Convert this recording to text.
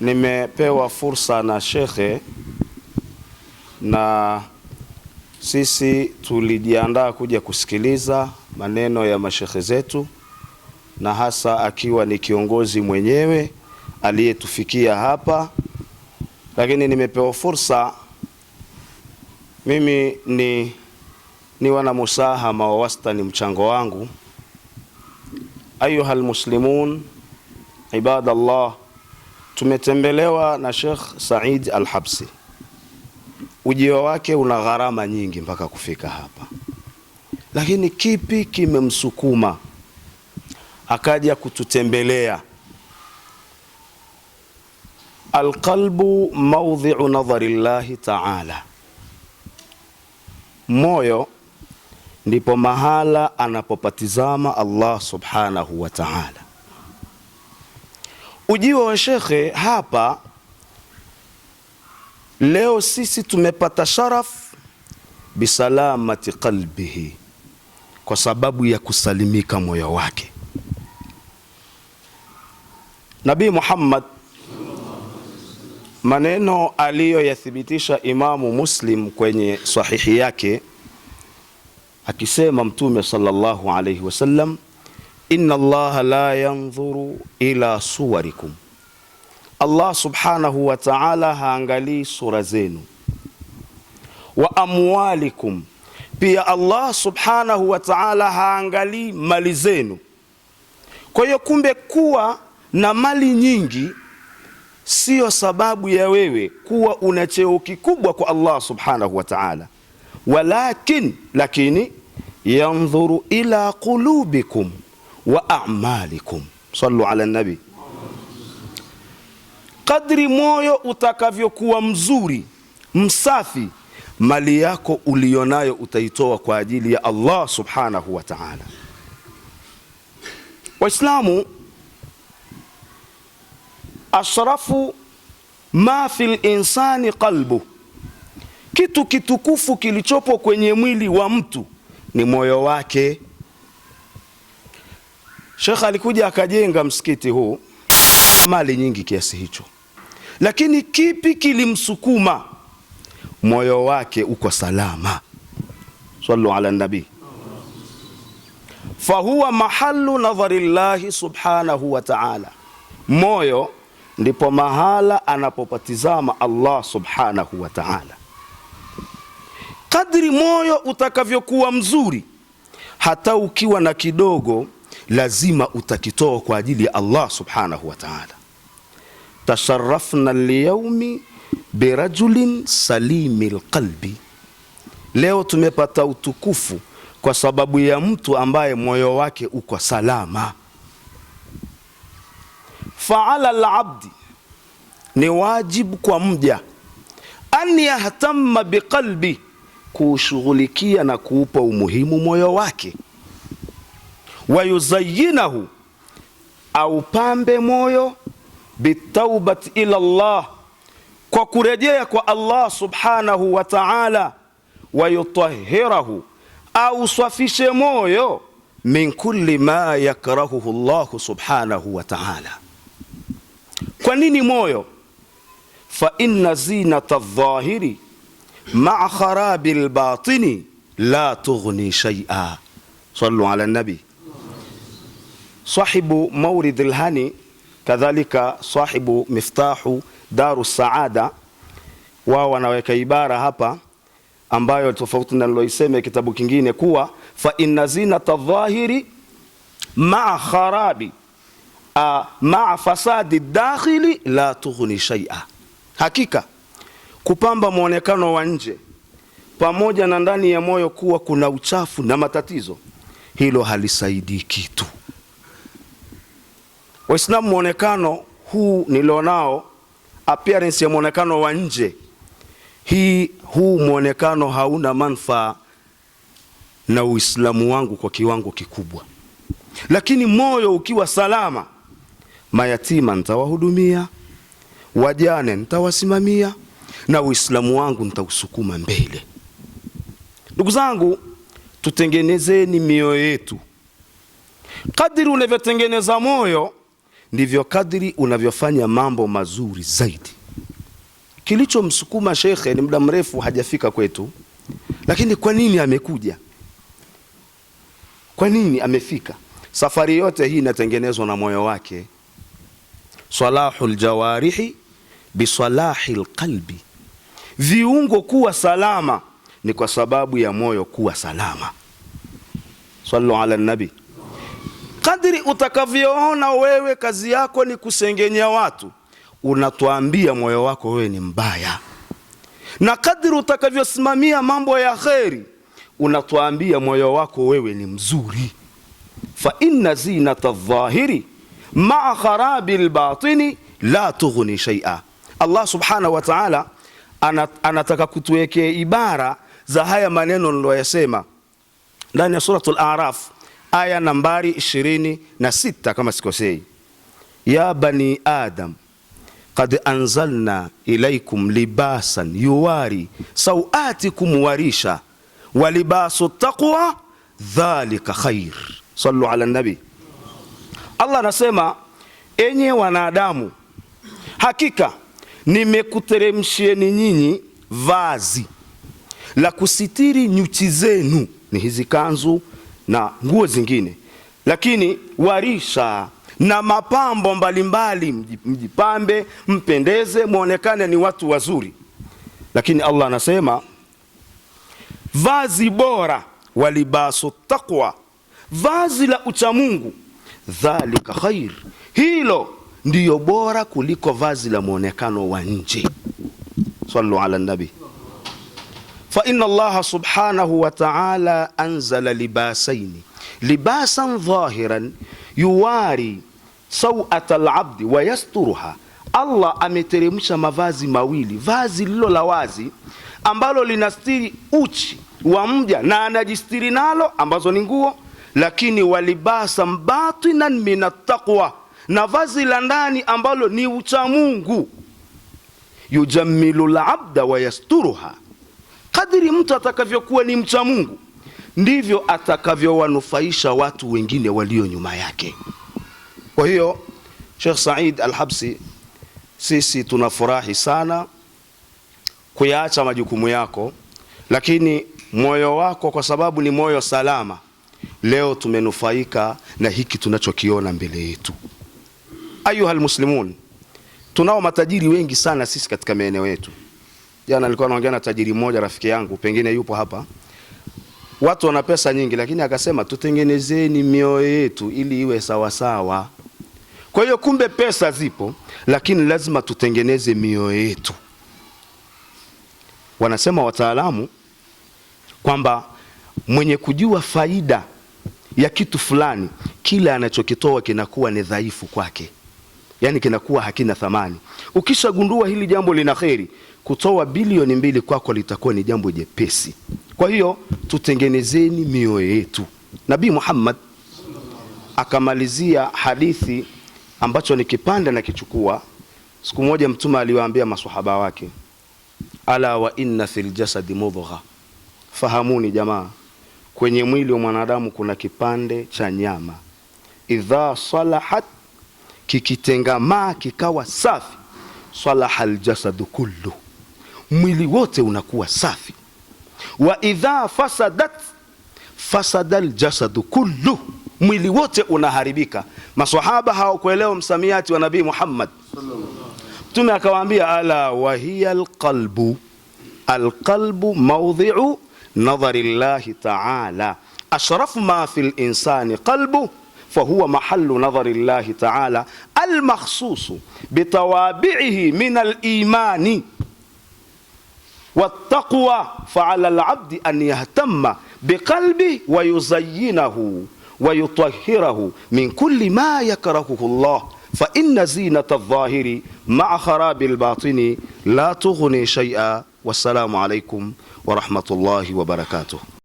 Nimepewa fursa na shekhe na sisi tulijiandaa kuja kusikiliza maneno ya mashekhe zetu, na hasa akiwa ni kiongozi mwenyewe aliyetufikia hapa, lakini nimepewa fursa mimi ni wana musahama wa wastani mchango wangu. Ayuha almuslimun ibadallah, tumetembelewa na Sheikh Said Al-Habsi. Ujio wake una gharama nyingi mpaka kufika hapa, lakini kipi kimemsukuma akaja kututembelea? Alqalbu maudhiu nadhari llahi taala, moyo ndipo mahala anapopatizama Allah subhanahu wa taala. Ujio wa shekhe hapa leo sisi tumepata sharaf bisalamati qalbihi, kwa sababu ya kusalimika moyo wake. Nabii Muhammad, maneno aliyoyathibitisha Imamu Muslim kwenye sahihi yake akisema Mtume sallallahu alayhi wasallam, inna Allaha la yanzuru ila suwarikum, Allah subhanahu wa ta'ala haangalii sura zenu, wa amwalikum, pia Allah subhanahu wa ta'ala haangalii mali zenu. Kwa hiyo kumbe kuwa na mali nyingi siyo sababu ya wewe kuwa una cheo kikubwa kwa Allah subhanahu wa ta'ala, walakin, lakini yanzuru ila qulubikum wa a'malikum. Sallu ala nabi. Kadri moyo utakavyokuwa mzuri msafi, mali yako ulionayo utaitoa kwa ajili ya Allah subhanahu wa ta'ala. Waislamu, ashrafu ma fil insani qalbu, kitu kitukufu kilichopo kwenye mwili wa mtu ni moyo wake. Shekh alikuja akajenga msikiti huu mali nyingi kiasi hicho, lakini kipi kilimsukuma? Moyo wake uko salama. Sallu ala nabi. Fahuwa mahallu nadhari llahi subhanahu wa ta'ala, moyo ndipo mahala anapopatizama Allah subhanahu wa ta'ala. Kadri moyo utakavyokuwa mzuri, hata ukiwa na kidogo lazima utakitoa kwa ajili ya Allah subhanahu wa ta'ala. Tasharrafna lyaumi birajulin salimi lqalbi, leo tumepata utukufu kwa sababu ya mtu ambaye moyo wake uko salama. Faala labdi, ni wajibu kwa mja an yahtamma biqalbi, kuushughulikia na kuupa umuhimu moyo wake, wayuzayinahu, aupambe moyo, bitaubati ila Allah, kwa kurejea kwa Allah subhanahu wa ta'ala, wayutahhirahu, auswafishe moyo, min kulli ma yakrahuhu Allah subhanahu wa ta'ala. Kwa nini moyo? Fa inna zinata dhahiri maa kharabi lbatini la tughni shay'a. Sallu ala nabi. Sahibu Maurid lhani kadhalika sahibu Miftahu Daru Saada, wao wanaweka ibara hapa ambayo tofauti na niloisema kitabu kingine kuwa fa inna zinata dhahiri maa kharabi maa fasadi dakhili la tughni shay'a, hakika kupamba mwonekano wa nje pamoja na ndani ya moyo kuwa kuna uchafu na matatizo, hilo halisaidii kitu. Waislamu, mwonekano huu nilionao, appearance ya mwonekano wa nje hii, huu mwonekano hauna manufaa na Uislamu wangu kwa kiwango kikubwa, lakini moyo ukiwa salama, mayatima nitawahudumia, wajane nitawasimamia, na Uislamu wangu nitausukuma mbele. Ndugu zangu, tutengenezeni mioyo yetu. Kadiri unavyotengeneza moyo ndivyo kadri unavyofanya mambo mazuri zaidi. Kilichomsukuma shekhe ni muda mrefu hajafika kwetu, lakini kwa nini amekuja? Kwa nini amefika? Safari yote hii inatengenezwa na moyo wake. Salahul jawarihi bisalahil qalbi, viungo kuwa salama ni kwa sababu ya moyo kuwa salama. Sallu ala nabi. Kadri utakavyoona wewe kazi yako ni kusengenya watu, unatuambia moyo wako wewe ni mbaya, na kadri utakavyosimamia mambo ya kheri, unatuambia moyo wako wewe ni mzuri. Fa inna zinata dhahiri maa kharabi lbatini la tughni shay'a. Allah subhanahu wa ta'ala anataka kutuwekea ibara za haya maneno niloyasema ndani ya Suratul Araf aya nambari 26 kama sikosei, ya bani adam qad anzalna ilaikum libasan yuwari sawatikum warisha wa libasu taqwa dhalika khair. Sallu ala nabi. Allah anasema, enye wanadamu, hakika nimekuteremshieni nyinyi vazi la kusitiri nyuchi zenu, ni hizi kanzu na nguo zingine, lakini warisha na mapambo mbalimbali, mjipambe, mpendeze, mwonekane ni watu wazuri. Lakini Allah anasema vazi bora, walibasu taqwa, vazi la uchamungu, dhalika khair, hilo ndiyo bora kuliko vazi la mwonekano wa nje. Sallu ala nabi. Fa inna Allaha subhanahu wa ta'ala anzala libasaini libasan dhahiran yuwari sawata alabdi wa yasturuha. Allah ameteremsha mavazi mawili, vazi lililo la wazi ambalo linastiri uchi wa mja na anajistiri nalo, ambazo ni nguo, lakini walibasa batinan min attaqwa, na vazi la ndani ambalo ni uchamungu. Yujammilu labda wa yasturuha, kadiri mtu atakavyokuwa ni mcha Mungu ndivyo atakavyowanufaisha watu wengine walio nyuma yake. Kwa hiyo Sheikh Said Al-Habsi, sisi tunafurahi sana kuyaacha majukumu yako, lakini moyo wako kwa sababu ni moyo salama, leo tumenufaika na hiki tunachokiona mbele yetu. Ayuha almuslimun, tunao matajiri wengi sana sisi katika maeneo yetu. Jana nilikuwa naongea na tajiri mmoja rafiki yangu, pengine yupo hapa. Watu wana pesa nyingi, lakini akasema tutengenezeni mioyo yetu ili iwe sawasawa. Kwa hiyo kumbe pesa zipo, lakini lazima tutengeneze mioyo yetu. Wanasema wataalamu kwamba mwenye kujua faida ya kitu fulani, kile anachokitoa kinakuwa ni dhaifu kwake, yaani kinakuwa hakina thamani. Ukishagundua hili jambo lina kheri, kutoa bilioni 2 kwako litakuwa ni jambo jepesi. Kwa hiyo tutengenezeni mioyo yetu. Nabii Muhammad akamalizia hadithi ambacho ni kipande na kichukua. Siku moja Mtume aliwaambia maswahaba wake, ala wa inna fil jasadi mudgha, fahamuni jamaa, kwenye mwili wa mwanadamu kuna kipande cha nyama, idha salahat, kikitengamaa kikawa safi, salaha aljasadu kullu, mwili wote unakuwa safi. Wa idha fasadat fasada aljasadu kullu, mwili wote unaharibika. Maswahaba hawakuelewa msamiati wa Nabii Muhammad. Mtume akawaambia, ala wa hiya alqalbu, alqalbu mawdhi'u nadhari llahi ta'ala, ashrafu ma fi linsani qalbu fahuwa mahallu nadhari llahi ta'ala almakhsusu bitawabi'ihi min alimani wattaqwa faala alabdi an yahtamma biqalbi wa yuzayyinahu wa yutahhirahu min kulli ma yakrahuhu Allah fa inna zinata adh-dhahiri ma'a kharabi al-batini la tughni shay'a. Wassalamu alaykum wa rahmatullahi wa barakatuh.